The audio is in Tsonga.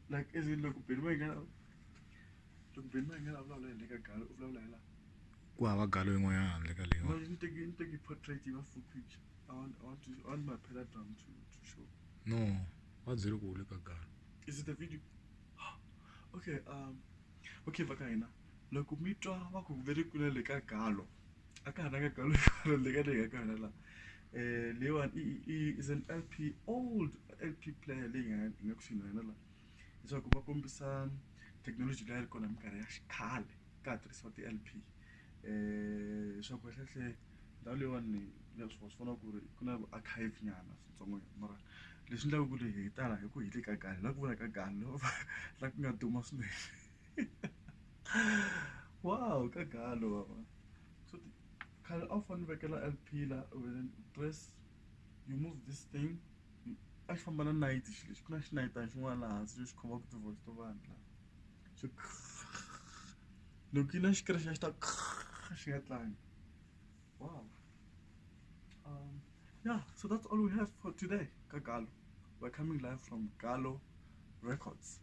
Like as in loko Benny Mayengani loko Benny Mayengani a vulavula hi le ka Galo u vulavula hi laha. Ku hava galo yin'wanyana handle ka leyiwani. No, ni teki ni teki portrait yi va full picture. I want my pedadrum to show. No, va byele ku u le ka galo. Is it a video? Okay, okay va ka hina loko mi twa va ku ve ri kule le ka galo a ka ha na ka galo le ka leyi nga ka yona laha leyiwani i is an LP old LP player leyi nga hi nga kusuhi na yona laha leswaku va kombisa thekinoloji leyi a yi ri kona hi minkarhi ya xikhale ka ha tirhisiwa ti-L_P leswaku kahlekahle ndhawu leyiwani leswi wa swi vona ku ri ku na archive nyana switsongo mara leswi endlaka ku ri hi tala hi ku hi le ka Galo la ku vula ka Galo la ku nga duma swinene wow ka Galo so khale a wu fanele u vekela L_P la press you move this thing a xi famba na nayiti xilo lexi ku na xinayitana xin'wana laha hansi xo xi khomaka ti-voice to vanhu la xo loko yi na xikiri xa xi ta xi nga tlangi wow yeah so that's all we have for today ka Galo we're coming live from Galo Records.